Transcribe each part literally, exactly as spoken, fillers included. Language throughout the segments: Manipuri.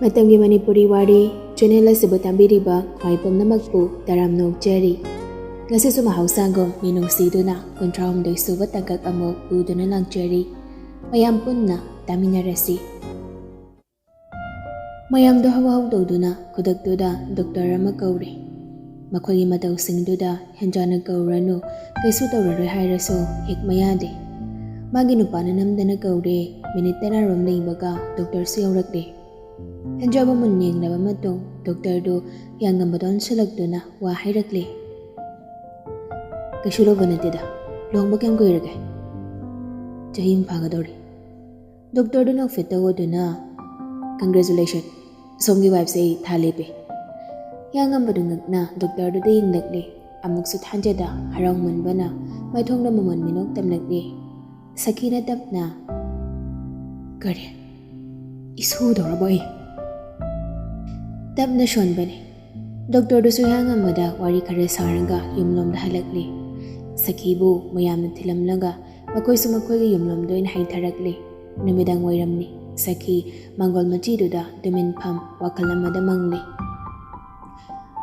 ꯃꯇꯝꯒꯤ ꯃꯅꯤꯄꯨꯔꯤ ꯋꯥꯔꯤ ꯆꯦꯅꯦꯜ ꯑꯁꯤꯕꯨ ꯇꯥꯕꯤꯔꯤꯕ ꯈ꯭ꯋꯥꯏ ꯄꯨꯝꯅꯃꯛꯄꯨ ꯇꯔꯥꯝꯅ ꯑꯣꯛꯆꯔꯤ꯫ ꯉꯁꯤꯁꯨ ꯃꯍꯧꯁꯥꯒꯨꯝ ꯃꯤꯅꯨꯡꯁꯤꯗꯨꯅ ꯀꯨꯟꯊ꯭ꯔꯥ ꯍꯨꯝꯗꯣꯏ ꯁꯨꯕ ꯇꯥꯡꯀꯛ ꯑꯃꯨꯛ ꯄꯨꯗꯨꯅ ꯂꯥꯛꯆꯔꯤ꯫ ꯃꯌꯥꯝ ꯄꯨꯟꯅ ꯇꯥꯃꯤꯟꯅꯔꯁꯤ꯫ ꯃꯌꯥꯝꯗꯣ ꯍꯧ ꯍꯧ ꯇꯧꯗꯨꯅ ꯈꯨꯗꯛꯇꯨꯗ ꯗꯣꯛꯇꯔ ꯑꯃ ꯀꯧꯔꯦ꯫ ꯃꯈꯣꯏꯒꯤ ꯃꯇꯧꯁꯤꯡꯗꯨꯗ ꯍꯦꯟꯖꯥꯅ ꯀꯧꯔꯅꯨ, ꯀꯩꯁꯨ ꯇꯧꯔꯔꯣꯏ ꯍꯥꯏꯔꯁꯨ ꯍꯦꯛ ꯃꯌꯥꯗꯦ꯫ ꯃꯥꯒꯤ ꯅꯨꯄꯥꯅ ꯅꯝꯗꯅ ꯀꯧꯔꯦ꯫ ꯃꯤꯅꯤꯠ ꯇꯔꯥꯔꯣꯝ ꯂꯩꯕꯒ ꯗꯣꯛꯇꯔꯁꯨ ꯌꯧꯔꯛꯂꯦ꯫ ꯍꯦꯟꯖꯥꯕꯨ ꯃꯨꯟ ꯌꯦꯡꯂꯕ ꯃꯇꯨꯡ ꯗꯣꯛꯇꯔꯗꯨ ꯍꯤꯌꯥꯡꯉꯝꯕꯗ ꯑꯣꯟꯁꯤꯜꯂꯛꯇꯨꯅ ꯋꯥ ꯍꯥꯏꯔꯛꯂꯦ꯫ "ꯀꯩꯁꯨ ꯂꯧꯕ ꯅꯠꯇꯦꯗ, ꯂꯨꯍꯣꯡꯕ ꯀꯌꯥꯝ ꯀꯨꯏꯔꯒꯦ?" "ꯆꯍꯤ ꯑꯃ ꯐꯥꯒꯗꯧꯔꯦ꯫" ꯗꯣꯛꯇꯔꯗꯨ ꯅꯣꯛꯐꯦꯠ ꯇꯧꯗꯨꯅ, "Congratulation, ꯁꯣꯝꯒꯤ ꯋꯥꯏꯐꯁꯦ ꯑꯩ ꯊꯥ ꯂꯦꯞꯄꯦ꯫" ꯍꯤꯌꯥꯡꯉꯝꯕꯗꯨ ꯉꯛꯅ ꯗꯣꯛꯇꯔꯗꯨꯗ ꯌꯦꯡꯂꯛꯂꯦ꯫ ꯑꯃꯨꯛꯁꯨ ꯊꯥꯖꯗ ꯍꯔꯥꯎꯃꯟꯕꯅ ꯃꯥꯏꯊꯣꯡꯗ ꯃꯃꯣꯟ ꯃꯤꯅꯣꯛ ꯇꯝꯂꯛꯂꯦ꯫ ꯁꯈꯤꯅ ꯇꯞꯅ, "ꯀꯔꯤ? ꯏꯁꯨꯗꯧꯔꯕꯣ ꯑꯩ?" ꯇꯞꯅ ꯁꯣꯟꯕꯅꯤ꯫ ꯗꯣꯛꯇꯔꯗꯨꯁꯨ ꯍꯤꯌꯥꯡꯉꯝꯕꯗ ꯋꯥꯔꯤ ꯈꯔ ꯁꯥꯔꯒ ꯌꯨꯝꯂꯣꯝꯗ ꯍꯜꯂꯛꯂꯦ꯫ ꯁꯈꯤꯕꯨ ꯃꯌꯥꯝꯅ ꯊꯤꯜꯂꯝꯂꯒ ꯃꯈꯣꯏꯁꯨ ꯃꯈꯣꯏꯒꯤ ꯌꯨꯝꯂꯣꯝꯗ ꯑꯣꯏꯅ ꯍꯩꯊꯔꯛꯂꯦ꯫ ꯅꯨꯃꯤꯗꯥꯡ ꯋꯥꯏꯔꯝꯅꯤ꯫ ꯁꯈꯤ ꯃꯥꯡꯒꯣꯜ ꯃꯆꯤꯗꯨꯗ ꯇꯨꯃꯤꯟꯐꯝ ꯋꯥꯈꯜ ꯑꯃꯗ ꯃꯪꯂꯤ꯫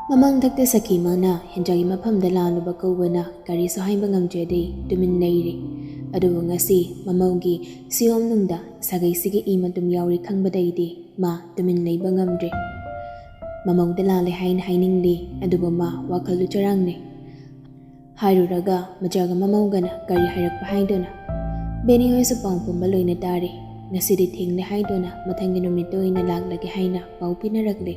ꯃꯃꯥꯡꯊꯛꯇ ꯁꯈꯤꯃꯛꯅ ꯍꯦꯟꯖꯥꯒꯤ ꯃꯐꯝꯗ ꯂꯥꯜꯂꯨꯕ ꯀꯧꯕꯅ ꯀꯔꯤꯁꯨ ꯍꯥꯏꯕ ꯉꯝꯖꯗꯦ, ꯇꯨꯃꯤꯟ ꯂꯩꯔꯤ꯫ ꯑꯗꯨꯕꯨ ꯉꯁꯤ ꯃꯃꯧꯒꯤ ꯁꯤꯌꯣꯝꯅꯨꯡꯗ ꯁꯥꯒꯩꯁꯤꯒꯤ ꯏ ꯃꯇꯨꯝ ꯌꯥꯎꯔꯤ ꯈꯪꯕꯗꯩꯗꯤ ꯃꯥ ꯇꯨꯃꯤꯟ ꯂꯩꯕ ꯉꯝꯗ꯭ꯔꯦ꯫ ꯃꯃꯧꯗ ꯂꯥꯜꯂꯦ ꯍꯥꯏꯅ ꯍꯥꯏꯅꯤꯡꯂꯤ, ꯑꯗꯨꯕꯨ ꯃꯥ ꯋꯥꯈꯜꯗꯨ ꯆꯔꯥꯡꯅꯩ꯫ ꯍꯥꯏꯔꯨꯔꯒ ꯃꯆꯥꯒ ꯃꯃꯧꯒꯅ ꯀꯔꯤ ꯍꯥꯏꯔꯛꯄ ꯍꯥꯏꯗꯨꯅ? ꯕꯦꯅꯤ ꯍꯣꯏꯁꯨ ꯄꯥꯎ ꯄꯨꯝꯕ ꯂꯣꯏꯅ ꯇꯥꯔꯦ꯫ ꯉꯁꯤꯗꯤ ꯊꯦꯡꯂꯦ ꯍꯥꯏꯗꯨꯅ ꯃꯊꯪꯒꯤ ꯅꯨꯃꯤꯠꯇ ꯑꯣꯏꯅ ꯂꯥꯛꯂꯒꯦ ꯍꯥꯏꯅ ꯄꯥꯎ ꯄꯤꯅꯔꯛꯂꯦ꯫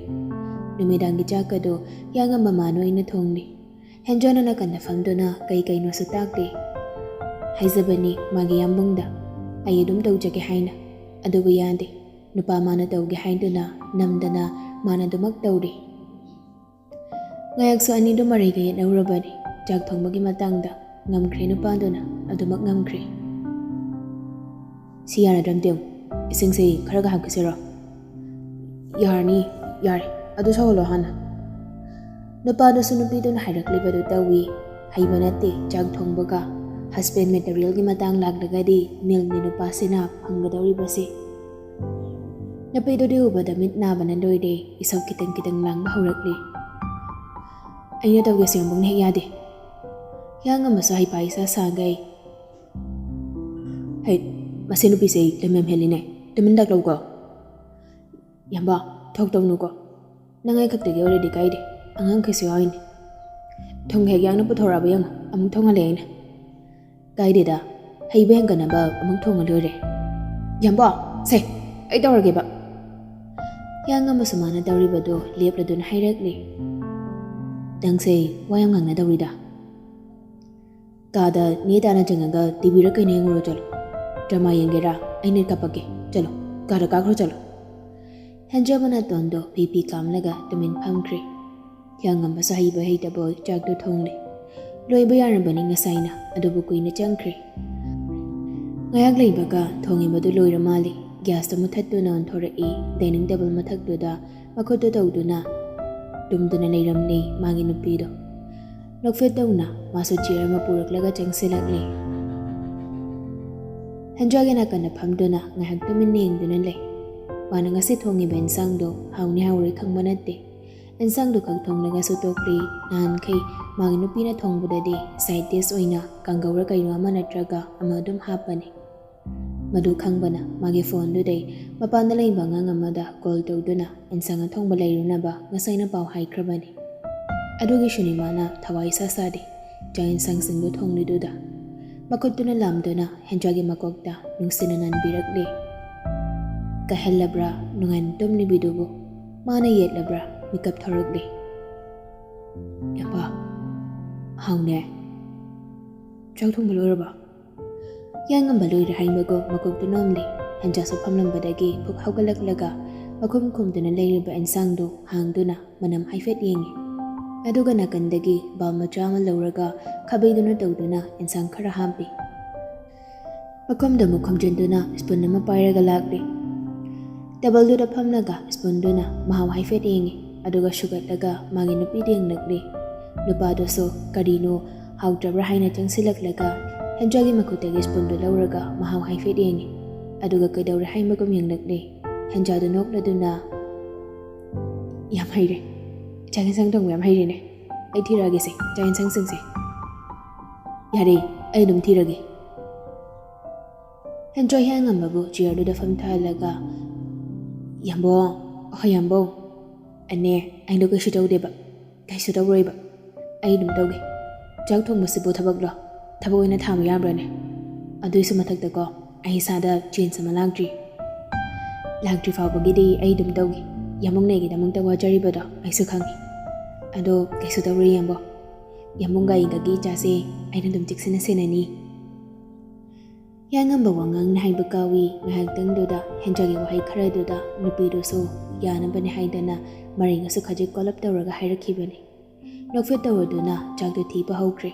ꯅꯨꯃꯤꯗꯥꯡꯒꯤ ꯆꯥꯛ ꯑꯗꯨ ꯍꯤꯌꯥꯡꯉꯝꯕ ꯃꯥꯅ ꯑꯣꯏꯅ ꯊꯣꯡꯂꯤ꯫ ꯍꯦꯟꯖꯥꯅ ꯅꯥꯀꯟꯗ ꯐꯝꯗꯨꯅ ꯀꯩ ꯀꯩꯅꯣꯁꯨ ꯇꯥꯛꯂꯤ꯫ ꯍꯥꯏꯖꯕꯅꯤ ꯃꯥꯒꯤ ꯌꯥꯝꯕꯨꯡꯗ, "ꯑꯩ ꯑꯗꯨꯝ ꯇꯧꯖꯒꯦ" ꯍꯥꯏꯅ꯫ ꯑꯗꯨꯕꯨ ꯌꯥꯗꯦ꯫ ꯅꯨꯄꯥ ꯃꯥꯅ ꯇꯧꯒꯦ ꯍꯥꯏꯗꯨꯅ ꯅꯝꯗꯅ ꯃꯥꯅ ꯑꯗꯨꯃꯛ ꯇꯧꯔꯤ꯫ ꯉꯥꯏꯍꯥꯛꯁꯨ ꯑꯅꯤꯗꯨ ꯃꯔꯩꯒ ꯌꯦꯠꯅꯧꯔꯕꯅꯤ꯫ ꯆꯥꯛ ꯊꯣꯡꯕꯒꯤ ꯃꯇꯥꯡꯗ ꯉꯝꯈ꯭ꯔꯦ ꯅꯨꯄꯥꯗꯨꯅ, ꯑꯗꯨꯃꯛ ꯉꯝꯈ꯭ꯔꯦ꯫ "ꯁꯤ ꯌꯥꯔꯗ꯭ꯔ ꯑꯝꯇ ꯌꯦꯡꯉꯨ꯫ ꯏꯁꯤꯡꯁꯤ ꯈꯔꯒ ꯍꯥꯞꯈꯤꯁꯤꯔꯣ?" "ꯌꯥꯔꯅꯤ, ꯌꯥꯔꯦ꯫ ꯑꯗꯨ ꯁꯧꯍꯜꯂꯣ ꯍꯥꯟꯅ꯫" ꯅꯨꯄꯥꯗꯨꯁꯨ ꯅꯨꯄꯤꯗꯨꯅ ꯍꯥꯏꯔꯛꯂꯤꯕꯗꯨ ꯇꯧꯏ꯫ ꯍꯩꯕ ꯅꯠꯇꯦ ꯆꯥꯛ ꯊꯣꯡꯕꯒ꯫ Husband materialꯒꯤ ꯃꯇꯥꯡ ꯂꯥꯛꯂꯒꯗꯤ ꯃꯤꯜꯅꯤ ꯅꯨꯄꯥꯁꯤꯅ ꯐꯪꯒꯗꯧꯔꯤꯕꯁꯤ꯫ ꯅꯨꯄꯤꯗꯨꯗꯤ ꯎꯕꯗ ꯃꯤꯠ ꯅꯥꯕꯅ ꯂꯣꯏꯔꯦ, ꯏꯁꯧ ꯈꯤꯇꯪ ꯈꯤꯇꯪ ꯂꯥꯡꯕ ꯍꯧꯔꯛꯂꯤ꯫ "ꯑꯩꯅ ꯇꯧꯒꯦꯁꯨ ꯌꯥꯝꯕꯨꯡꯅ ꯍꯦꯛ ꯌꯥꯗꯦ꯫ ꯍꯤꯌꯥꯡꯉꯝꯕꯁꯨ ꯍꯩꯄꯥ ꯏꯁꯥ ꯁꯥꯒꯩ꯫ ꯍꯩ, ꯃꯁꯤ ꯅꯨꯄꯤꯁꯦ ꯑꯩ ꯂꯝ ꯌꯥꯝ ꯍꯦꯜꯂꯤꯅꯦ꯫ ꯇꯨꯃꯤꯟ ꯇꯥꯛꯂꯧꯀꯣ꯫ ꯌꯥꯝꯕ, ꯊꯣꯛ ꯇꯧꯅꯨꯀꯣ꯫ ꯅꯪ ꯑꯩ ꯈꯛꯇꯒꯤ ꯑꯣꯏꯔꯗꯤ ꯀꯥꯏꯗꯦ, ꯑꯉꯥꯡꯈꯩꯁꯨ ꯌꯥꯎꯔꯤꯅꯦ꯫ ꯊꯨꯝ ꯍꯦꯛ ꯌꯥꯡꯅ ꯄꯨꯊꯣꯔꯛꯑꯕ ꯌꯦꯡꯉꯣ, ꯑꯃꯨꯛ ꯊꯣꯡꯍꯜꯂꯦ ꯑꯩꯅ꯫ ꯀꯥꯏꯗꯦꯗ, ꯍꯩꯕ ꯍꯦꯟꯒꯠꯅꯕ ꯑꯃꯨꯛ ꯊꯣꯡꯉ ꯂꯣꯏꯔꯦ꯫ ꯌꯥꯝꯕ, ꯁꯦ, ꯑꯩ ꯇꯧꯔꯒꯦꯕ꯫" ꯍꯤꯌꯥꯡꯉꯝꯕꯁꯨ ꯃꯥꯅ ꯇꯧꯔꯤꯕꯗꯣ ꯂꯦꯞꯂꯗꯨꯅ ꯍꯥꯏꯔꯛꯂꯤ꯫ "ꯅꯪꯁꯦ ꯋꯥ ꯌꯥꯝ ꯉꯥꯡꯅꯗꯧꯔꯤꯗ꯫ ꯀꯥꯗ ꯅꯦ ꯇꯥꯅ ꯆꯪꯉꯒ ꯇꯤꯚꯤꯔ ꯀꯩꯅꯣ ꯌꯦꯡꯉꯨꯔꯣ ꯆꯠꯂꯣ꯫ ꯗ꯭ꯔꯃꯥ ꯌꯦꯡꯒꯦꯔꯥ? ꯑꯩ ꯅꯦꯠ ꯀꯥꯞꯄꯛꯀꯦ꯫ ꯆꯠꯂꯣ, ꯀꯥꯗ ꯀꯥꯈ꯭ꯔꯣ ꯆꯠꯂꯣ꯫" ꯍꯦꯟꯖꯕ ꯅꯥꯇꯣꯟꯗꯣ ꯐꯤ ꯐꯤ ꯀꯥꯝꯂꯒ ꯇꯨꯃꯤꯟ ꯐꯝꯈ꯭ꯔꯦ꯫ ꯍꯤꯌꯥꯡꯉꯝꯕꯁꯨ ꯍꯩꯕ ꯍꯩꯇꯕ ꯑꯣꯏ ꯆꯥꯛꯇꯣ ꯊꯣꯡꯂꯦ꯫ ꯂꯣꯏꯕ ꯌꯥꯔꯕꯅꯤ ꯉꯁꯥꯏꯅ, ꯑꯗꯨꯕꯨ ꯀꯨꯏꯅ ꯆꯪꯈ꯭ꯔꯦ꯫ ꯉꯥꯏꯍꯥꯛ ꯂꯩꯕꯒ ꯊꯣꯡꯉꯤꯕꯗꯨ ꯂꯣꯏꯔ ꯃꯥꯜꯂꯦ꯫ ꯒ꯭ꯌꯥꯁꯇꯣ ꯃꯨꯊꯠꯇꯨꯅ ꯑꯣꯟꯊꯣꯔꯛꯏ꯫ ꯗꯥꯏꯅꯤꯡ ꯇꯦꯕꯜ ꯃꯊꯛꯇꯨꯗ ꯃꯈꯨꯠꯇꯨ ꯇꯧꯗꯨꯅ ꯇꯨꯝꯗꯨꯅ ꯂꯩꯔꯝꯂꯦ ꯃꯥꯒꯤ ꯅꯨꯄꯤꯗꯣ꯫ ꯅꯣꯛꯐꯦꯠ ꯇꯧꯅ ꯃꯥꯁꯨ ꯆꯤꯌꯔ ꯑꯃ ꯄꯨꯔꯛꯂꯒ ꯆꯪꯁꯤꯜꯂꯛꯂꯦ꯫ ꯍꯦꯟꯖꯥꯒꯤ ꯅꯥꯀꯟꯗ ꯐꯝꯗꯨꯅ ꯉꯥꯏꯍꯥꯛ ꯇꯨꯃꯤꯟꯅ ꯌꯦꯡꯗꯨꯅ ꯂꯩ꯫ ꯃꯥꯅ ꯉꯁꯤ ꯊꯣꯡꯉꯤꯕ ꯏꯟꯁꯥꯡꯗꯣ ꯍꯥꯎꯅꯤ ꯍꯥꯎꯔꯣꯏ ꯈꯪꯕ ꯅꯠꯇꯦ꯫ ꯏꯟꯁꯥꯡꯗꯨ ꯈꯛ ꯊꯣꯡꯂꯒꯁꯨ ꯇꯣꯛꯂꯤ꯫ ꯅꯍꯥꯟꯈꯩ ꯃꯥꯒꯤ ꯅꯨꯄꯤꯅ ꯊꯣꯡꯕꯗꯗꯤ ꯁꯥꯏꯠ ꯗꯤꯁ ꯑꯣꯏꯅ ꯀꯥꯡꯒꯧꯔ ꯀꯩꯅꯣ ꯑꯃ ꯅꯠꯇ꯭ꯔꯒ ꯑꯃ ꯑꯗꯨꯝ ꯍꯥꯞꯄꯅꯤ꯫ ꯃꯗꯨ ꯈꯪꯕꯅ ꯃꯥꯒꯤ ꯐꯣꯟꯗꯨꯗꯩ ꯃꯄꯥꯟꯗ ꯂꯩꯕ ꯑꯉꯥꯡ ꯑꯃꯗ ꯀꯣꯜ ꯇꯧꯗꯨꯅ ꯏꯟꯁꯥꯡ ꯑꯊꯣꯡꯕ ꯂꯩꯔꯨꯅꯕ ꯉꯁꯥꯏꯅ ꯄꯥꯎ ꯍꯥꯏꯈ꯭ꯔꯕꯅꯤ꯫ ꯑꯗꯨꯒꯤꯁꯨꯅꯤ ꯃꯥꯅ ꯊꯋꯥꯏ ꯏꯁꯥ ꯁꯥꯗꯦ ꯆꯥꯛ ꯏꯟꯁꯥꯡꯁꯤꯡꯗꯨ ꯊꯣꯡꯂꯤꯗꯨꯗ꯫ ꯃꯈꯨꯠꯇꯨꯅ ꯂꯥꯝꯗꯨꯅ ꯍꯦꯟꯖꯥꯒꯤ ꯃꯀꯣꯛꯇ ꯅꯨꯡꯁꯤꯅ ꯅꯥꯟꯕꯤꯔꯛꯂꯤ꯫ ꯀꯥꯏꯍꯜꯂꯕ꯭ꯔꯥ ꯅꯨꯡꯉꯥꯏꯅ ꯇꯨꯝꯂꯤꯕꯤꯗꯨꯕꯨ? ꯃꯥꯅ ꯌꯦꯠꯂꯕ꯭ꯔꯥ ꯃꯤꯀꯞ ꯊꯣꯔꯛꯂꯤ꯫ "ꯌꯥꯝꯕ, ꯍꯥꯎꯅꯦ꯫ ꯆꯥꯛ ꯊꯣꯡꯕ ꯂꯣꯏꯔꯕ?" ꯌꯥꯉꯝꯕ ꯂꯣꯏꯔꯦ ꯍꯥꯏꯕꯒꯨꯝ ꯃꯀꯣꯛꯇꯨ ꯅꯣꯝꯂꯤ꯫ ꯍꯦꯟꯖꯥꯁꯨ ꯐꯝꯂꯝꯕꯗꯒꯤ ꯐꯨꯛ ꯍꯧꯒꯠꯂꯛꯂꯒ ꯃꯈꯨꯝ ꯈꯨꯝꯗꯨꯅ ꯂꯩꯔꯤꯕ ꯏꯟꯁꯥꯡꯗꯨ ꯍꯥꯡꯗꯨꯅ ꯃꯅꯝ ꯍꯥꯏꯐꯦꯠ ꯌꯦꯡꯉꯤ꯫ ꯑꯗꯨꯒ ꯅꯥꯀꯟꯗꯒꯤ ꯕꯥꯎꯜ ꯃꯆꯥ ꯑꯃ ꯂꯧꯔꯒ ꯈꯥꯕꯩꯗꯨꯅ ꯇꯧꯗꯨꯅ ꯏꯟꯁꯥꯡ ꯈꯔ ꯍꯥꯞꯄꯤ꯫ ꯃꯈꯨꯝꯗ ꯑꯃꯨꯛ ꯈꯨꯝꯖꯤꯟꯗꯨꯅ ꯁ꯭ꯄꯨꯟ ꯑꯃ ꯄꯥꯏꯔꯒ ꯂꯥꯛꯂꯤ꯫ ꯇꯦꯕꯜꯗꯨꯗ ꯐꯝꯂꯒ ꯁ꯭ꯄꯨꯟꯗꯨꯅ ꯃꯍꯥꯎ ꯍꯥꯏꯐꯦꯠ ꯌꯦꯡꯉꯤ, ꯑꯗꯨꯒ ꯁꯨꯒꯠꯂꯒ ꯃꯥꯒꯤ ꯅꯨꯄꯤꯗ ꯌꯦꯡꯂꯛꯂꯤ꯫ ꯅꯨꯄꯥꯗꯨꯁꯨ ꯀꯔꯤꯅꯣ ꯍꯥꯎꯇ꯭ꯔꯕ꯭ꯔꯥ ꯍꯥꯏꯅ ꯆꯪꯁꯤꯜꯂꯛꯂꯒ ꯍꯦꯟꯖꯥꯒꯤ ꯃꯈꯨꯠꯇꯒꯤ ꯁ꯭ꯄꯨꯟꯗꯨ ꯂꯧꯔꯒ ꯃꯍꯥꯎ ꯍꯥꯏꯐꯦꯠ ꯌꯦꯡꯉꯤ, ꯑꯗꯨꯒ ꯀꯩꯗꯧꯔꯦ ꯍꯥꯏꯕꯒꯨꯝ ꯌꯦꯡꯂꯛꯂꯤ꯫ ꯍꯦꯟꯖꯥꯗꯨ ꯅꯣꯛꯂꯗꯨꯅ, "ꯌꯥꯝ ꯍꯩꯔꯦ, ꯆꯥꯛ ꯌꯦꯟꯁꯥꯡ ꯊꯣꯡꯕ ꯌꯥꯝ ꯍꯩꯔꯦꯅꯦ꯫ ꯑꯩ ꯊꯤꯔꯛꯑꯒꯦꯁꯦ, ꯆꯥꯛ ꯌꯦꯟꯁꯥꯡꯁꯤꯡꯁꯦ꯫ ꯌꯥꯔꯦ, ꯑꯩ ꯑꯗꯨꯝ ꯊꯤꯔꯒꯦ"꯫ ꯍꯦꯟꯖꯥ ꯍꯤꯌꯥꯡꯉꯝꯕꯕꯨ ꯆꯤꯌꯔꯗꯨꯗ ꯐꯝꯊꯍꯜꯂꯒ, "ꯌꯥꯝꯕꯣ, ꯑꯍꯣꯏ ꯌꯥꯝꯕꯣ, ꯑꯅꯦ, ꯑꯩꯗꯣ ꯀꯩꯁꯨ ꯇꯧꯗꯦꯕ, ꯀꯩꯁꯨ ꯇꯧꯔꯣꯏꯕ, ꯑꯩ ꯑꯗꯨꯝ ꯇꯧꯒꯦ꯫ ꯆꯥꯛ ꯊꯣꯡꯕꯁꯤꯕꯨ ꯊꯕꯛꯂꯣ? ꯊꯕꯛ ꯑꯣꯏꯅ ꯊꯥꯕ ꯌꯥꯕ꯭ꯔꯥꯅꯦ? ꯑꯗꯨꯏꯁꯨ ꯃꯊꯛꯇꯀꯣ, ꯑꯩ ꯏꯁꯥꯗ ꯆꯦꯟꯖ ꯑꯃ ꯂꯥꯛꯇ꯭ꯔꯤ꯫ ꯂꯥꯛꯇ꯭ꯔꯤ ꯐꯥꯎꯕꯒꯤꯗꯤ ꯑꯩ ꯑꯗꯨꯝ ꯇꯧꯒꯦ꯫ ꯌꯥꯝꯕꯨꯡꯅ ꯑꯩꯒꯤꯗꯃꯛꯇ ꯋꯥꯖꯔꯤꯕꯗꯣ ꯑꯩꯁꯨ ꯈꯪꯉꯤ꯫ ꯑꯗꯣ ꯀꯩꯁꯨ ꯇꯧꯔꯣꯏ ꯌꯥꯝꯕꯣ꯫ ꯌꯥꯝꯕꯨꯡꯒ ꯑꯩꯒꯒꯤ ꯏꯆꯥꯁꯦ ꯑꯩꯅ ꯑꯗꯨꯝ ꯆꯦꯛꯁꯤꯟꯅ ꯁꯦꯟꯅꯅꯤ"꯫ ꯍꯤꯌꯥꯡꯉꯝꯕ ꯋꯥꯉꯥꯡꯅ ꯍꯥꯏꯕ ꯀꯥꯎꯏ꯫ ꯉꯥꯏꯍꯥꯛꯇꯪꯗꯨꯗ ꯍꯦꯟꯖꯥꯒꯤ ꯋꯥꯍꯩ ꯈꯔꯗꯨꯗ ꯅꯨꯄꯤꯗꯨꯁꯨ ꯌꯥꯅꯕꯅꯦ ꯍꯥꯏꯗꯅ ꯃꯔꯩꯒꯁꯨ ꯈꯖꯤꯛ ꯀꯣꯜꯂꯞ ꯇꯧꯔꯒ ꯍꯥꯏꯔꯛꯈꯤꯕꯅꯤ꯫ ꯅꯣꯛꯐꯦꯠ ꯇꯧꯔꯗꯨꯅ ꯆꯥꯛꯇꯨ ꯊꯤꯕ ꯍꯧꯈ꯭ꯔꯦ꯫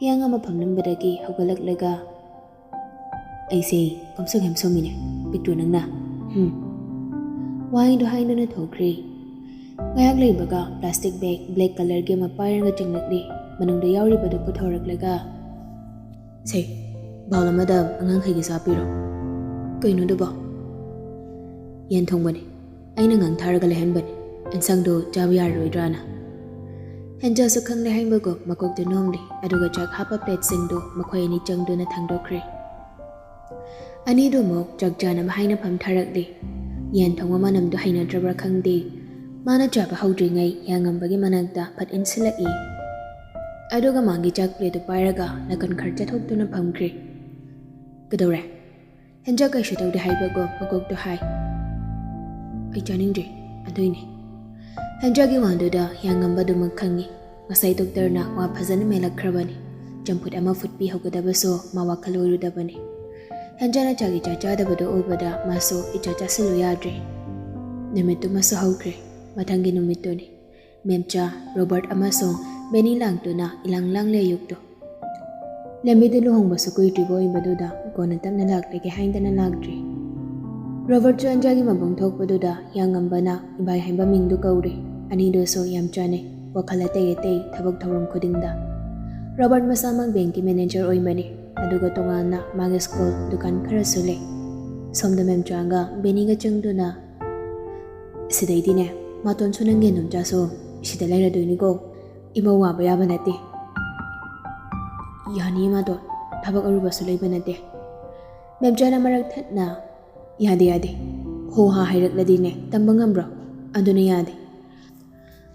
ꯍꯤꯌꯥꯡꯉꯝꯕ ꯐꯝꯂꯝꯕꯗꯒꯤ ꯍꯧꯒꯠꯂꯛꯂꯒ, "ꯑꯩꯁꯦ ꯀꯝꯁꯨ ꯌꯥꯝ ꯁꯣꯝꯃꯤꯅꯦ, ꯄꯤꯛꯇ꯭ꯔꯨ ꯅꯪꯅ꯫ ꯍꯨꯝ"꯫ ꯋꯥꯍꯩꯗꯣ ꯍꯥꯏꯗꯨꯅ ꯊꯣꯛꯈ꯭ꯔꯦ꯫ ꯉꯥꯏꯍꯥꯛ ꯂꯩꯕꯒ ꯄ꯭ꯂꯥꯁꯇꯤꯛ ꯕꯦꯒ ꯕ꯭ꯂꯦꯛ ꯀꯂꯔꯒꯤ ꯑꯃ ꯄꯥꯏꯔꯒ ꯆꯪꯂꯛꯂꯤ꯫ ꯃꯅꯨꯡꯗ ꯌꯥꯎꯔꯤꯕꯗꯨ ꯄꯨꯊꯣꯔꯛꯂꯒ, "ꯁꯦ, ꯕꯥꯎꯜ ꯑꯃꯗ ꯑꯉꯥꯡꯈꯩꯒꯤꯁꯨ ꯍꯥꯞꯄꯤꯔꯣ"꯫ "ꯀꯩꯅꯣꯗꯨꯕꯣ?" "ꯌꯦꯟ ꯊꯣꯡꯕꯅꯤ꯫ ꯑꯩꯅ ꯉꯥꯡꯊꯥꯔꯒ ꯂꯩꯍꯟꯕꯅꯤ, ꯑꯦꯟꯁꯥꯡꯗꯣ ꯆꯥꯕ ꯌꯥꯔꯔꯣꯏꯗ꯭ꯔꯥꯅ"꯫ ꯍꯦꯟꯖꯥꯁꯨ ꯈꯪꯂꯦ ꯍꯥꯏꯕꯒꯨꯝ ꯃꯀꯣꯛꯇꯨ ꯅꯣꯝꯂꯤ, ꯑꯗꯨꯒ ꯆꯥꯛ ꯍꯥꯞꯄ ꯄ꯭ꯂꯦꯠꯁꯤꯡꯗꯨ ꯃꯈꯣꯏ ꯑꯅꯤ ꯆꯪꯗꯨꯅ ꯊꯥꯡꯗꯣꯛꯈ꯭ꯔꯦ꯫ ꯑꯅꯤꯗꯨ ꯑꯃꯨꯛ ꯆꯥꯛ ꯆꯥꯅꯕ ꯍꯥꯏꯅ ꯐꯝꯊꯔꯛꯂꯤ꯫ ꯌꯦꯟ ꯊꯣꯡꯕ ꯃꯅꯝꯗꯨ ꯍꯩꯅꯗ꯭ꯔꯕ꯭ꯔꯥ ꯈꯪꯗꯦ, ꯃꯥꯅ ꯆꯥꯕ ꯍꯧꯗ꯭ꯔꯤꯉꯩ ꯍꯤꯌꯥꯡꯉꯝꯕꯒꯤ ꯃꯅꯥꯛꯇ ꯐꯠ ꯏꯟꯁꯤꯜꯂꯛꯏ꯫ ꯑꯗꯨꯒ ꯃꯥꯒꯤ ꯆꯥꯛ ꯄ꯭ꯂꯦꯠꯇꯨ ꯄꯥꯏꯔꯒ ꯅꯥꯀꯟ ꯈꯔ ꯆꯠꯊꯣꯛꯇꯨꯅ ꯐꯝꯈ꯭ꯔꯦ꯫ "ꯀꯩꯗꯧꯔꯦ?" ꯍꯦꯟꯖꯥ ꯀꯩꯁꯨ ꯇꯧꯗꯦ ꯍꯥꯏꯕꯒꯨꯝ ꯃꯀꯣꯛꯇꯨ ꯍꯥꯏ꯫ "ꯑꯩ ꯆꯥꯅꯤꯡꯗ꯭ꯔꯤ, ꯑꯗꯨꯏꯅꯦ"꯫ ꯍꯦꯟꯖꯥꯒꯤ ꯋꯥꯗꯨꯗ ꯍꯤꯌꯥꯡꯉꯝꯕ ꯑꯗꯨꯃꯛ ꯈꯪꯉꯤ꯫ ꯉꯁꯥꯏ ꯗꯣꯛꯇꯔꯅ ꯋꯥ ꯐꯖꯅ ꯃꯦꯜꯂꯛꯈ꯭ꯔꯕꯅꯤ꯫ ꯆꯝꯐꯨꯠ ꯑꯃ ꯐꯨꯠꯄꯤ ꯍꯧꯒꯗꯕꯁꯨ ꯃꯥ ꯋꯥꯈꯜ ꯑꯣꯏꯔꯨꯗꯕꯅꯤ꯫ ꯍꯦꯟꯖꯥꯅ ꯆꯥꯛ ꯏꯆꯥ ꯆꯥꯗꯕꯗꯨ ꯎꯕꯗ ꯃꯥꯁꯨ ꯏꯆꯥ ꯆꯥꯁꯤꯜꯂꯨ ꯌꯥꯗ꯭ꯔꯦ꯫ ꯅꯨꯃꯤꯠꯇꯨꯃꯁꯨ ꯍꯧꯈ꯭ꯔꯦ꯫ ꯃꯊꯪꯒꯤ ꯅꯨꯃꯤꯠꯇꯨꯅꯤ꯫ ꯃꯦꯝꯆꯥ, ꯔꯣꯕꯔꯠ ꯑꯃꯁꯨꯡ ꯕꯦꯅꯤ ꯂꯥꯛꯇꯨꯅ ꯏꯂꯥꯡ ꯂꯥꯡꯂꯦ ꯑꯌꯨꯛꯇꯨ꯫ ꯂꯝꯕꯤꯗ ꯂꯨꯍꯣꯡꯕꯁꯨ ꯀꯨꯏꯗ꯭ꯔꯤꯕ ꯑꯣꯏꯕꯗꯨꯗ ꯀꯣꯟꯅ ꯇꯞꯅ ꯂꯥꯛꯂꯒꯦ ꯍꯥꯏꯗꯅ ꯂꯥꯛꯇ꯭ꯔꯤ꯫ ꯔꯣꯕꯔꯠꯁꯨ ꯍꯦꯟꯖꯥꯒꯤ ꯃꯕꯨꯡ ꯊꯣꯛꯄꯗꯨꯗ ꯍꯤꯌꯥꯡꯉꯝꯕꯅ ꯏꯚꯥꯏ ꯍꯥꯏꯕ ꯃꯤꯡꯗꯨ ꯀꯧꯔꯦ꯫ ꯑꯅꯤꯗꯨꯁꯨ ꯌꯥꯝ ꯆꯥꯟꯅꯩ, ꯋꯥꯈꯜ ꯑꯇꯩ ꯑꯇꯩ ꯊꯕꯛ ꯊꯧꯔꯝ ꯈꯨꯗꯤꯡꯗ꯫ ꯔꯣꯕꯔꯠ ꯃꯁꯥꯃꯛ ꯕꯦꯡꯀꯤ ꯃꯦꯅꯦꯖꯔ ꯑꯣꯏꯕꯅꯤ, ꯑꯗꯨꯒ ꯇꯣꯉꯥꯟꯅ ꯃꯥꯒꯤ ꯁ꯭ꯀꯨꯜ, ꯗꯨꯀꯥꯟ ꯈꯔꯁꯨ ꯂꯩ꯫ ꯁꯣꯝꯗ ꯃꯦꯝꯆꯥꯒ ꯕꯦꯅꯤꯒ ꯆꯪꯗꯨꯅ, "ꯁꯤꯗꯩꯗꯤꯅꯦ, ꯃꯥꯇꯣꯟꯁꯨ ꯅꯪꯒꯤ ꯅꯣꯝꯆꯥꯁꯨ ꯁꯤꯗ ꯂꯩꯔꯗꯣꯏꯅꯤꯀꯣ꯫ ꯏꯃꯧ ꯋꯥꯕ ꯌꯥꯕ ꯅꯠꯇꯦ꯫ ꯌꯥꯅꯤ ꯃꯥꯇꯣꯟ, ꯊꯕꯛ ꯑꯔꯨꯕꯁꯨ ꯂꯩꯕ ꯅꯠꯇꯦ꯫" ꯃꯦꯝꯆꯥꯅ ꯃꯔꯛ ꯊꯠꯅ, "ꯌꯥꯗꯦ, ꯌꯥꯗꯦ꯫ ꯍꯣ ꯍꯥ ꯍꯥꯏꯔꯛꯂꯗꯤꯅꯦ, ꯇꯝꯕ ꯉꯝꯕ꯭ꯔꯣ? ꯑꯗꯨꯅ ꯌꯥꯗꯦ꯫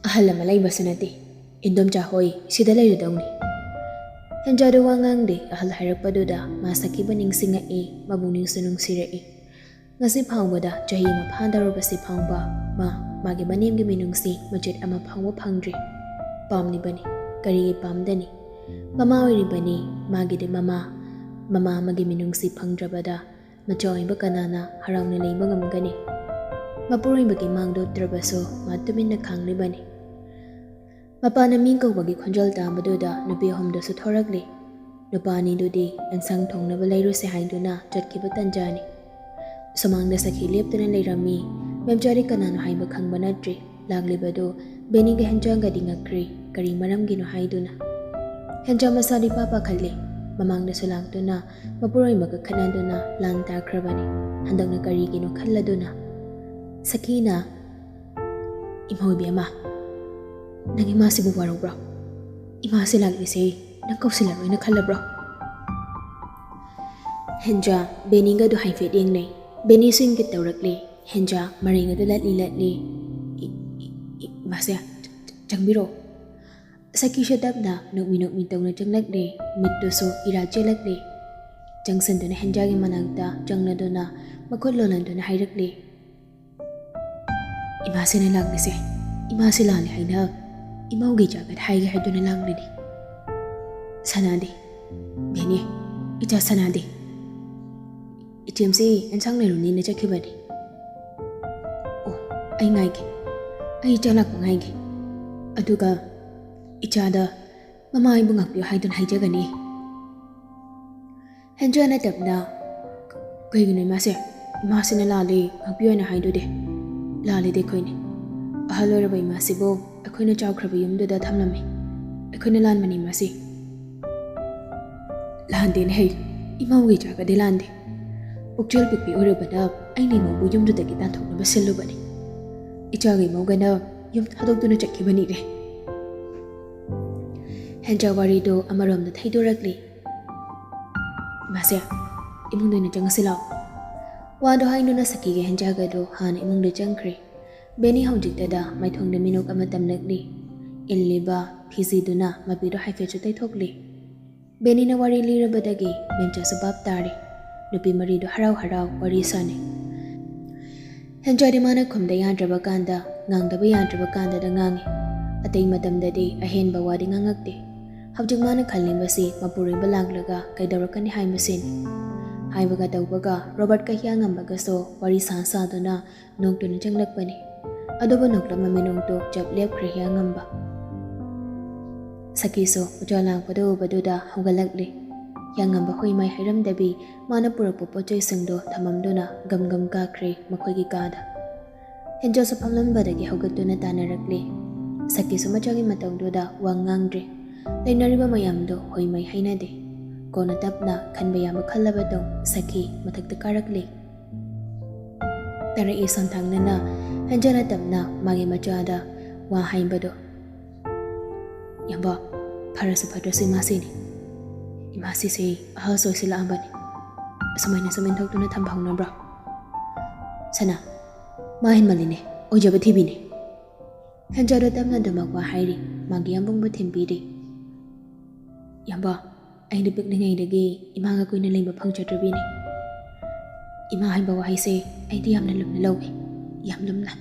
ꯑꯍꯜ ꯑꯃ ꯂꯩꯕꯁꯨ ꯅꯠꯇꯦ꯫ ꯏꯟꯗꯣꯝꯆꯥ ꯍꯣꯏ ꯁꯤꯗ ꯂꯩꯔꯗꯧꯅꯤ꯫" ꯍꯦꯟꯖꯥꯗꯨ ꯋꯥ ꯉꯥꯡꯗꯦ꯫ ꯑꯍꯜ ꯍꯥꯏꯔꯛꯄꯗꯨꯗ ꯃꯥ ꯁꯛꯈꯤꯕ ꯅꯤꯡꯁꯤꯡꯉꯛꯏ, ꯃꯕꯨꯛꯅꯤꯡꯁꯨ ꯅꯨꯡꯁꯤꯔꯛꯏ꯫ ꯉꯁꯤ ꯐꯥꯎꯕꯗ ꯆꯍꯤ ꯑꯃ ꯐꯥꯗꯧꯔꯕꯁꯤ ꯐꯥꯎꯕ ꯃꯥ ꯃꯥꯒꯤ ꯃꯅꯦꯝꯒꯤ ꯃꯤꯅꯨꯡꯁꯤ ꯃꯆꯦꯠ ꯑꯃ ꯐꯥꯎꯕ ꯐꯪꯗ꯭ꯔꯤ꯫ ꯄꯥꯝꯂꯤꯕꯅꯤ, ꯀꯔꯤꯒꯤ ꯄꯥꯝꯗꯅꯤ? ꯃꯃꯥ ꯑꯣꯏꯔꯤꯕꯅꯤ, ꯃꯥꯒꯤꯗꯤ ꯃꯃꯥ꯫ ꯃꯃꯥ ꯑꯃꯒꯤ ꯃꯤꯅꯨꯡꯁꯤ ꯐꯪꯗ꯭ꯔꯕꯗ ꯃꯆꯥ ꯑꯣꯏꯕ ꯀꯅꯥꯅ ꯍꯔꯥꯎꯅ ꯂꯩꯕ ꯉꯝꯒꯅꯤ? ꯃꯄꯨꯔꯣꯏꯕꯒꯤ ꯃꯥꯡꯗ ꯎꯠꯇ꯭ꯔꯕꯁꯨ ꯃꯥ ꯇꯨꯃꯤꯟꯅ ꯈꯥꯡꯂꯤꯕꯅꯤ꯫ ꯃꯄꯥꯅ ꯃꯤ ꯀꯧꯕꯒꯤ ꯈꯣꯟꯖꯦꯜ ꯇꯥꯕꯗꯨꯗ ꯅꯨꯄꯤ ꯑꯍꯨꯝꯗꯨꯁꯨ ꯊꯣꯔꯛꯂꯤ꯫ ꯅꯨꯄꯥ ꯑꯅꯤꯗꯨꯗꯤ ꯑꯦꯟꯁꯥꯡ ꯊꯣꯡꯅꯕ ꯂꯩꯔꯨꯁꯦ ꯍꯥꯏꯗꯨꯅ ꯆꯠꯈꯤꯕ ꯇꯟꯖꯥꯅꯤ꯫ ꯁꯨꯃꯥꯡꯗ ꯁꯈꯤ ꯂꯦꯞꯇꯨꯅ ꯂꯩꯔꯝꯃꯤ꯫ ꯃꯦꯝꯆꯥꯗꯤ ꯀꯅꯥꯅꯣ ꯍꯥꯏꯕ ꯈꯪꯕ ꯅꯠꯇ꯭ꯔꯤ꯫ ꯂꯥꯛꯂꯤꯕꯗꯨ ꯕꯦꯅꯤꯒ ꯍꯦꯟꯖꯥꯡꯒꯗꯤ ꯉꯛꯈ꯭ꯔꯤ, ꯀꯔꯤ ꯃꯔꯝꯒꯤꯅꯣ ꯍꯥꯏꯗꯨꯅ꯫ ꯍꯦꯟꯖꯥꯡ ꯃꯁꯥꯗꯤ ꯄꯥ ꯄꯥꯈꯠꯂꯤ꯫ ꯃꯃꯥꯡꯗꯁꯨ ꯂꯥꯛꯇꯨꯅ ꯃꯄꯨꯔꯣꯏꯕꯒ ꯈꯠꯅꯗꯨꯅ ꯂꯥꯟ ꯇꯥꯈ꯭ꯔꯕꯅꯤ꯫ ꯍꯟꯗꯛꯅ ꯀꯔꯤꯒꯤꯅꯣ ꯈꯜꯂꯗꯨꯅ꯫ ꯁꯈꯤꯅ, "ꯏꯃꯧ ꯏꯕꯦꯝꯃ, ꯅꯪ ꯏꯃꯥꯁꯤꯕꯨ ꯋꯥꯔꯧꯕ꯭ꯔꯣ? ꯏꯃꯥꯁꯤ ꯂꯥꯛꯂꯤꯁꯦ ꯅꯪ ꯀꯧꯁꯤꯜꯂꯔꯣꯏꯅ ꯈꯜꯂꯕ꯭ꯔꯣ?" ꯍꯦꯟꯖꯥ ꯕꯦꯅꯤꯒꯗꯨ ꯍꯥꯏꯐꯦꯠ ꯌꯦꯡꯅꯩ꯫ ꯕꯦꯅꯤꯁꯨ ꯏꯪꯒꯤꯠ ꯇꯧꯔꯛꯂꯦ꯫ ꯍꯦꯟꯖꯥ ꯃꯔꯩꯒꯗꯨ ꯂꯠꯂꯤ ꯂꯠꯂꯤ꯫ "ꯏ-, ꯏ-, ꯏ-, ꯏꯃꯥꯁꯦ, ꯆ-, ꯆ-, ꯆꯪꯕꯤꯔꯣ꯫" ꯁꯈꯤꯁꯨ ꯇꯞꯅ ꯅꯣꯛꯃꯤ ꯅꯣꯛꯃꯤ ꯇꯧꯅ ꯆꯪꯂꯛꯂꯦ꯫ ꯃꯤꯠꯇꯨꯁꯨ ꯏꯔꯥ ꯆꯦꯜꯂꯛꯂꯦ꯫ ꯆꯪꯁꯤꯟꯗꯨꯅ ꯍꯦꯟꯖꯥꯒꯤ ꯃꯅꯥꯛꯇ ꯆꯪꯂꯗꯨꯅ ꯃꯈꯨꯠ ꯂꯣꯜꯍꯟꯗꯨꯅ ꯍꯥꯏꯔꯛꯂꯦ, "ꯏꯃꯥꯁꯤꯅ ꯂꯥꯛꯂꯤꯁꯦ ꯏꯃꯥꯁꯤ ꯂꯥꯜꯂꯦ ꯍꯥꯏꯅ ꯏꯃꯧꯒꯤ ꯏꯆꯥꯒꯗ ꯍꯥꯏꯒꯦ ꯍꯥꯏꯗꯨꯅ ꯂꯥꯛꯂꯤꯅꯤ꯫" "ꯁꯅꯥꯗꯤ, ꯕꯦꯅꯤ, ꯏꯆꯥ ꯁꯅꯥꯗꯤ?" "ꯏꯆꯦꯝꯁꯤ ꯑꯦꯟꯁꯥꯡ ꯂꯩꯔꯨꯅꯤꯅ ꯆꯠꯈꯤꯕꯅꯤ꯫" "ꯑꯣ, ꯑꯩ ꯉꯥꯏꯒꯦ꯫ ꯑꯩ ꯏꯆꯥ ꯂꯥꯛꯄ ꯉꯥꯏꯒꯦ꯫ ꯑꯗꯨꯒ ꯏꯆꯥꯗ ꯃꯃꯥ ꯑꯩꯕꯨ ꯉꯥꯛꯄꯤꯌꯨ ꯍꯥꯏꯗꯨꯅ ꯍꯥꯏꯖꯒꯅꯤ꯫" ꯍꯦꯟꯖꯥꯅ ꯇꯞꯅ, "ꯀꯩꯒꯤꯅꯣ ꯏꯃꯥꯁꯦ? ꯏꯃꯥꯁꯤꯅ ꯂꯥꯜꯂꯦ, ꯉꯥꯛꯄꯤꯌꯨ ꯍꯥꯏꯅ ꯍꯥꯏꯗꯨꯗꯤ?" "ꯂꯥꯜꯂꯤꯗꯤ ꯑꯩꯈꯣꯏꯅꯤ꯫ ꯑꯍꯜ ꯑꯣꯏꯔꯕ ꯏꯃꯥꯁꯤꯕꯨ ꯑꯩꯈꯣꯏꯅ ꯆꯥꯎꯈ꯭ꯔꯕ ꯌꯨꯝꯗꯨꯗ ꯊꯝꯂꯝꯃꯤ꯫ ꯑꯩꯈꯣꯏꯅ ꯂꯥꯟꯕꯅꯤ ꯏꯃꯥꯁꯤ꯫" "ꯂꯥꯟꯗꯦꯅꯦ ꯍꯩ, ꯏꯃꯧꯒꯤ ꯏꯆꯥꯒꯗꯤ ꯂꯥꯟꯗꯦ꯫ ꯄꯨꯛꯆꯦꯜ ꯄꯤꯛꯄꯤ ꯑꯣꯏꯔꯨꯕꯅ ꯑꯩꯅ ꯏꯃꯧꯕꯨ ꯌꯨꯝꯗꯨꯗꯒꯤ ꯇꯥꯟꯊꯣꯛꯅꯕ ꯁꯤꯜꯂꯨꯕꯅꯤ꯫ ꯏꯆꯥꯒ ꯏꯃꯧꯒꯅ ꯌꯨꯝ ꯊꯥꯗꯣꯛꯇꯨꯅ ꯆꯠꯈꯤꯕꯅꯤꯔꯦ꯫ ꯍꯦꯟꯖꯥ ꯋꯥꯔꯤꯗꯣ ꯑꯃꯔꯣꯝꯗ ꯊꯩꯗꯣꯔꯛꯂꯤ꯫ "ꯏꯃꯥꯁꯦ, ꯏꯃꯨꯡꯗ ꯑꯣꯏꯅ ꯆꯪꯉꯁꯤ ꯂꯥꯛꯑꯣ꯫" ꯋꯥꯗꯣ ꯍꯥꯏꯗꯨꯅ ꯁꯈꯤꯒ ꯍꯦꯟꯖꯥꯒꯗꯣ ꯍꯥꯟꯅ ꯏꯃꯨꯡꯗ ꯆꯪꯈ꯭ꯔꯦ꯫ ꯕꯦꯅꯤ ꯍꯧꯖꯤꯛꯇꯗ ꯃꯥꯏꯊꯣꯡꯗ ꯃꯤꯅꯣꯛ ꯑꯃ ꯇꯝꯂꯛꯂꯤ꯫ ꯏꯜꯂꯤꯕ ꯐꯤꯖꯤꯗꯨꯅ ꯃꯄꯤꯗꯣ ꯍꯥꯏꯐꯦꯠꯁꯨ ꯇꯩꯊꯣꯛꯂꯤ꯫ ꯕꯦꯅꯤꯅ ꯋꯥꯔꯤ ꯂꯤꯔꯕꯗꯒꯤ ꯃꯦꯝꯆꯥꯁꯨ ꯚꯥꯞ ꯇꯥꯔꯦ꯫ ꯅꯨꯄꯤ ꯃꯔꯤꯗꯣ ꯍꯔꯥꯎ ꯍꯔꯥꯎ ꯋꯥꯔꯤ ꯁꯥꯟꯅꯩ꯫ ꯍꯦꯟꯖꯥꯗꯤ ꯃꯥꯅ ꯈꯨꯝꯗ ꯌꯥꯗ꯭ꯔꯕ ꯀꯥꯟꯗ, ꯉꯥꯡꯗꯕ ꯌꯥꯗ꯭ꯔꯕ ꯀꯥꯟꯗꯗ ꯉꯥꯡꯉꯤ꯫ ꯑꯇꯩ ꯃꯇꯝꯗꯗꯤ ꯑꯍꯦꯟꯕ ꯋꯥꯗꯤ ꯉꯥꯡꯉꯛꯇꯦ꯫ ꯍꯧꯖꯤꯛ ꯃꯥꯅ ꯈꯜꯂꯤꯕꯁꯤ ꯃꯄꯨꯔꯣꯏꯕ ꯂꯥꯛꯂꯒ ꯀꯩꯗꯧꯔꯛꯀꯅꯤ ꯍꯥꯏꯕꯁꯤꯅꯤ꯫ ꯍꯥꯏꯕꯒ ꯇꯧꯕꯒ ꯔꯣꯕꯔꯠꯀ ꯍꯤꯌꯥꯡꯉꯝꯕꯒꯁꯨ ꯋꯥꯔꯤ ꯁꯥ ꯁꯥꯗꯨꯅ ꯅꯣꯛꯇꯨꯅ ꯆꯪꯂꯛꯄꯅꯤ꯫ ꯑꯗꯨꯕꯨ ꯅꯣꯛꯂꯝꯕ ꯃꯤꯅꯣꯛꯇꯨ ꯆꯞ ꯂꯦꯞꯈ꯭ꯔꯦ ꯍꯤꯌꯥꯡꯉꯝꯕ꯫ ꯁꯈꯤꯁꯨ ꯎꯖꯥ ꯂꯥꯡꯄꯗ ꯎꯕꯗꯨꯗ ꯍꯧꯒꯠꯂꯛꯂꯤ꯫ ꯍꯤꯌꯥꯡꯉꯝꯕ ꯍꯨꯏ ꯃꯥꯏ ꯍꯩꯔꯝꯗꯕꯤ ꯃꯥꯅ ꯄꯨꯔꯛꯄ ꯄꯣꯠ ꯆꯩꯁꯤꯡꯗꯨ ꯊꯝꯃꯝꯗꯨꯅ ꯒꯝ ꯒꯝ ꯀꯥꯈ꯭ꯔꯦ ꯃꯈꯣꯏꯒꯤ ꯀꯥꯗ꯫ ꯍꯦꯟꯖꯥꯁꯨ ꯐꯝꯂꯝꯕꯗꯒꯤ ꯍꯧꯒꯠꯇꯨꯅ ꯇꯥꯟꯅꯔꯛꯂꯤ꯫ ꯁꯈꯤꯁꯨ ꯃꯆꯥꯒꯤ ꯃꯇꯧꯗꯨꯗ ꯋꯥ ꯉꯥꯡꯗ꯭ꯔꯦ꯫ ꯂꯩꯅꯔꯤꯕ ꯃꯌꯥꯝꯗꯣ ꯍꯨꯏ ꯃꯩ ꯍꯩꯅꯗꯦ꯫ ꯀꯣꯟꯅ ꯇꯞꯅ ꯈꯟꯕ ꯌꯥꯕ ꯈꯜꯂꯕ ꯇꯧ ꯁꯈꯤ ꯃꯊꯛꯇ ꯀꯥꯔꯛꯂꯤ꯫ ꯇꯥꯔꯛꯏ ꯁꯣꯟꯊꯥꯡꯅꯅ ꯍꯦꯟꯖꯥꯅ ꯇꯞꯅ ꯃꯥꯒꯤ ꯃꯆꯥꯗ ꯋꯥ ꯍꯥꯏꯕꯗꯣ꯫ "ꯌꯥꯝꯕ, ꯐꯔꯁꯨ ꯐꯠꯇ꯭ꯔꯁꯨ ꯏꯃꯥꯁꯤꯅꯤ꯫ ꯏꯃꯥꯁꯤꯁꯦ ꯑꯍꯜꯁꯨ ꯑꯣꯏꯁꯤꯜꯂꯛꯑꯕꯅꯤ꯫ ꯑꯁꯨꯃꯥꯏꯅ ꯁꯨꯝ ꯏꯟꯊꯣꯛꯇꯨꯅ ꯊꯝꯕ ꯍꯧꯅꯕ꯭ꯔꯣ? ꯁꯅꯥ, ꯃꯥ ꯍꯦꯟꯃꯜꯂꯤꯅꯦ, ꯑꯣꯏꯖꯕ ꯊꯤꯕꯤꯅꯤ꯫" ꯍꯦꯟꯖꯥꯗꯣ ꯇꯞꯅ ꯑꯗꯨꯃꯛ ꯋꯥ ꯍꯥꯏꯔꯤ, ꯃꯥꯒꯤ ꯌꯥꯝꯕꯨꯡꯕꯨ ꯊꯤꯟꯕꯤꯔꯤ꯫ "ꯌꯥꯝꯕ, ꯑꯩꯗꯤ ꯄꯤꯛꯂꯤꯉꯩꯗꯒꯤ ꯏꯃꯥꯒ ꯀꯨꯏꯅ ꯂꯩꯕ ꯐꯪꯖꯗ꯭ꯔꯤꯕꯤꯅꯤ꯫ ꯏꯃꯥ ꯍꯥꯏꯕ ꯋꯥꯍꯩꯁꯦ ꯑꯩꯗꯤ ꯌꯥꯝꯅ ꯂꯨꯝꯅ ꯂꯧꯏ, ꯌꯥꯝ ꯂꯨꯝꯅ꯫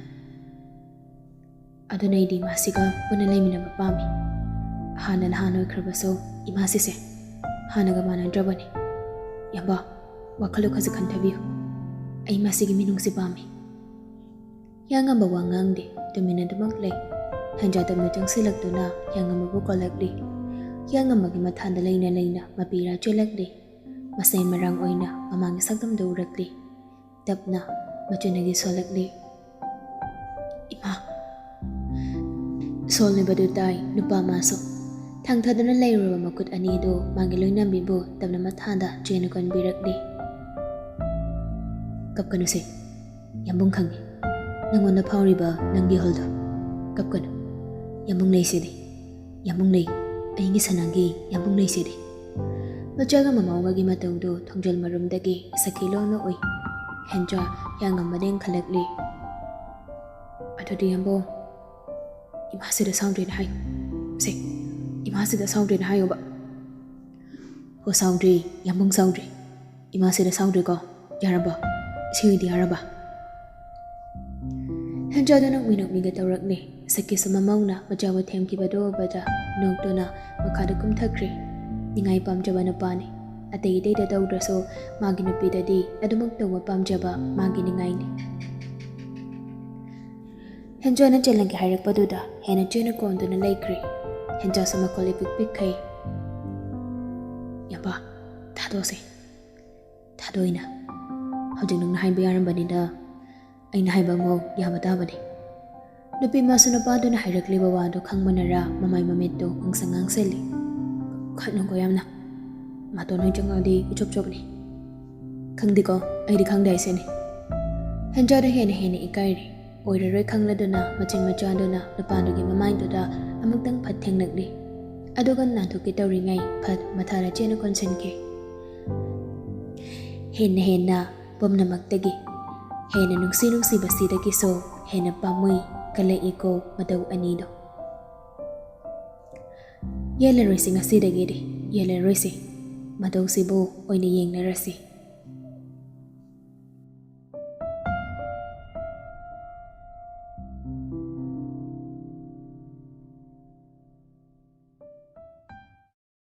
ꯑꯗꯨꯅ ꯑꯩꯗꯤ ꯏꯃꯥꯁꯤꯒ ꯄꯨꯟꯅ ꯂꯩꯃꯤꯟꯅꯕ ꯄꯥꯝꯃꯤ꯫ ꯍꯥꯟꯅ ꯅꯍꯥꯟ ꯑꯣꯏꯈ꯭ꯔꯕꯁꯨ ꯏꯃꯥꯁꯤꯁꯦ ꯍꯥꯟꯅꯒ ꯃꯥꯟꯅꯗ꯭ꯔꯕꯅꯤ꯫ ꯌꯥꯝꯕ, ꯋꯥꯈꯜꯗꯣ ꯈꯖꯤꯛ ꯈꯟꯊꯕꯤꯌꯨ꯫ ꯑꯩ ꯃꯁꯤꯒꯤ ꯃꯤꯅꯨꯡꯁꯤ ꯄꯥꯝꯃꯤ꯫" ꯍꯤꯌꯥꯡꯉꯝꯕ ꯋꯥ ꯉꯥꯡꯗꯦ, ꯇꯨꯃꯤꯟꯅ ꯑꯗꯨꯃꯛ ꯂꯩ꯫ ꯍꯦꯟꯖꯥ ꯇꯞꯅ ꯆꯪꯁꯤꯜꯂꯛꯇꯨꯅ ꯍꯤꯌꯥꯡꯉꯝꯕꯕꯨ ꯀꯣꯜꯂꯛꯂꯤ꯫ ꯍꯤꯌꯥꯡꯉꯝꯕꯒꯤ ꯃꯊꯥꯗ ꯂꯩꯅ ꯂꯩꯅ ꯃꯄꯤ ꯏꯔꯥ ꯆꯦꯜꯂꯛꯂꯤ꯫ ꯃꯁꯦꯟ ꯃꯔꯥꯡ ꯑꯣꯏꯅ ꯃꯃꯥꯡꯒꯤ ꯁꯛꯇꯝꯗꯨ ꯎꯔꯛꯂꯤ꯫ ꯇꯞꯅ ꯃꯆꯨꯅꯒꯤ ꯁꯣꯜꯂꯛꯂꯤ꯫ "ꯏꯃꯥ!" ꯁꯣꯜꯂꯤꯕꯗꯨ ꯇꯥꯏ ꯅꯨꯄꯥ ꯃꯥꯁꯨ꯫ ꯊꯥꯡꯊꯗꯨꯅ ꯂꯩꯔꯨꯔꯕ ꯃꯈꯨꯠ ꯑꯅꯤꯗꯨ ꯃꯥꯒꯤ ꯂꯣꯏꯅꯕꯤꯕꯨ ꯇꯞꯅ ꯃꯊꯥꯗ ꯆꯦꯅ ꯀꯣꯟꯕꯤꯔꯛꯂꯤ꯫ ꯀꯞꯀꯅꯨꯁꯦ꯫ ꯌꯥꯝꯕꯨꯡ ꯈꯪꯉꯤ꯫ ꯅꯪꯉꯣꯟꯗ ꯐꯥꯎꯔꯤꯕ ꯅꯪꯒꯤ ꯍꯨꯜꯗꯣ꯫ ꯀꯞꯀꯅꯨ꯫ ꯌꯥꯝꯕꯨꯡ ꯂꯩꯁꯤꯗꯤ꯫ ꯌꯥꯝꯕꯨꯡ ꯂꯩ꯫ ꯑꯩꯒꯤ ꯁꯅꯥꯒꯤ ꯌꯥꯝꯕꯨꯡ ꯂꯩꯁꯤꯗꯤ꯫ ꯃꯆꯥꯒ ꯃꯃꯧꯒꯒꯤ ꯃꯇꯧꯗꯨ ꯊꯣꯡꯖꯤꯜ ꯃꯔꯨꯝꯗꯒꯤ ꯁꯈꯤ ꯂꯣꯟꯅ ꯎꯏ꯫ ꯍꯦꯟꯖꯥ ꯍꯤꯌꯥꯡꯉꯝꯕꯅ ꯏꯟꯈꯠꯂꯛꯂꯤ꯫ ꯑꯗꯨꯗꯤ ꯌꯥꯝꯕꯨꯡ, ꯏꯃꯥꯁꯤꯗ ꯁꯥꯎꯗ꯭ꯔꯦꯅ ꯍꯥꯏꯌꯨ꯫ ꯁꯦ, ꯏꯃꯥꯁꯤꯗ ꯁꯥꯎꯗ꯭ꯔꯦꯅ ꯍꯥꯏꯌꯨꯕ꯫ ꯍꯣ, ꯁꯥꯎꯗ꯭ꯔꯤ, ꯌꯥꯝꯕꯨꯡ ꯁꯥꯎꯗ꯭ꯔꯤ꯫ ꯏꯃꯥꯁꯤꯗ ꯁꯥꯎꯗ꯭ꯔꯤꯀꯣ꯫ ꯌꯥꯔꯕꯣ? ꯏꯁꯩꯗꯤ ꯌꯥꯔꯕ? ꯍꯦꯟꯖꯥꯗꯨ ꯅꯣꯛꯃꯤ ꯅꯣꯛꯃꯤꯒ ꯇꯧꯔꯛꯂꯦ꯫ ꯁꯈꯤꯁꯨ ꯃꯃꯧꯅ ꯃꯆꯥꯕꯨ ꯊꯦꯝꯈꯤꯕꯗꯨ ꯎꯕꯗ ꯅꯣꯛꯇꯨꯅ ꯃꯈꯥꯗ ꯀꯨꯝꯊꯈ꯭ꯔꯦ꯫ ꯅꯤꯡꯉꯥꯏ ꯄꯥꯝꯖꯕ ꯅꯨꯄꯥꯅꯤ꯫ ꯑꯇꯩ ꯑꯇꯩꯗ ꯇꯧꯗ꯭ꯔꯁꯨ ꯃꯥꯒꯤ ꯅꯨꯄꯤꯗꯗꯤ ꯑꯗꯨꯃꯛ ꯇꯧꯕ ꯄꯥꯝꯖꯕ ꯃꯥꯒꯤ ꯅꯤꯡꯉꯥꯏꯅꯤ꯫ ꯍꯦꯟꯖꯥꯅ ꯆꯦꯜꯂꯒꯦ ꯍꯥꯏꯔꯛꯄꯗꯨꯗ ꯍꯦꯟꯅ ꯆꯦꯟꯅ ꯀꯣꯟꯗꯨꯅ ꯂꯩꯈ꯭ꯔꯦ꯫ ꯍꯦꯟꯖꯥꯁꯨ ꯃꯈꯣꯜ ꯏꯄꯤꯛ ꯄꯤꯛꯈꯩ, "ꯌꯥꯄꯥ, ꯊꯥꯗꯣꯛꯑꯁꯦ꯫ ꯊꯥꯗꯣꯛꯏꯅ꯫ ꯍꯧꯖꯤꯛ ꯅꯪꯅ ꯍꯥꯏꯕ ꯌꯥꯔꯝꯕꯅꯤꯗ꯫ ꯑꯩꯅ ꯍꯥꯏꯕ ꯑꯃꯨꯛ ꯌꯥꯕ ꯇꯥꯕꯅꯤ꯫" ꯅꯨꯄꯤ ꯃꯥꯁꯨ ꯅꯨꯄꯥꯗꯨꯅ ꯍꯥꯏꯔꯛꯂꯤꯕ ꯋꯥꯗꯨ ꯈꯪꯕꯅꯔ ꯃꯃꯥꯏ ꯃꯃꯤꯠꯇꯨ ꯉꯥꯡꯁꯪ ꯉꯥꯡꯁꯜꯂꯤ꯫ "ꯈꯠꯅꯨꯀꯣ ꯌꯥꯝꯅ꯫ ꯃꯇꯣꯟ ꯍꯣꯏ ꯆꯪꯉꯛꯑꯗꯤ ꯏꯆꯣꯞ ꯆꯣꯞꯅꯤ꯫ ꯈꯪꯗꯦꯀꯣ, ꯑꯩꯗꯤ ꯈꯪꯗꯦ ꯍꯥꯏꯁꯤꯅꯤ꯫" ꯍꯦꯟꯖꯥꯗ ꯍꯦꯟꯅ ꯍꯦꯟꯅ ꯏꯀꯥꯏꯔꯦ꯫ ꯑꯣꯏꯔꯔꯣꯏ ꯈꯪꯂꯗꯨꯅ ꯃꯆꯤꯟ ꯃꯆꯥꯗꯨꯅ ꯅꯨꯄꯥꯗꯨꯒꯤ ꯃꯃꯥꯏꯗꯨꯗ ꯑꯃꯨꯛꯇꯪ ꯐꯠ ꯊꯦꯡꯂꯛꯂꯤ꯫ ꯑꯗꯨꯒ ꯅꯥꯟꯊꯣꯛꯀꯦ ꯇꯧꯔꯤꯉꯩ ꯐꯠ ꯃꯊꯥꯔ ꯆꯦꯟꯅ ꯀꯣꯟꯁꯤꯟꯈꯤ꯫ ꯍꯦꯟꯅ ꯍꯦꯟꯅ ꯄꯨꯝꯅꯃꯛꯇꯒꯤ ꯍꯦꯟꯅ ꯅꯨꯡꯁꯤ ꯅꯨꯡꯁꯤꯕꯁꯤꯗꯒꯤꯁꯨ ꯍꯦꯟꯅ ꯄꯥꯝꯃꯨꯏ ꯀꯜꯂꯛꯏꯀꯣ ꯃꯇꯧ ꯑꯅꯤꯗꯣ꯫ ꯌꯦꯜꯂꯔꯣꯏꯁꯤ ꯉꯁꯤꯗꯒꯤꯗꯤ, ꯌꯦꯜꯂꯔꯣꯏꯁꯤ꯫ ꯃꯇꯧꯁꯤꯕꯨ ꯑꯣꯏꯅ ꯌꯦꯡꯅꯔꯁꯤ꯫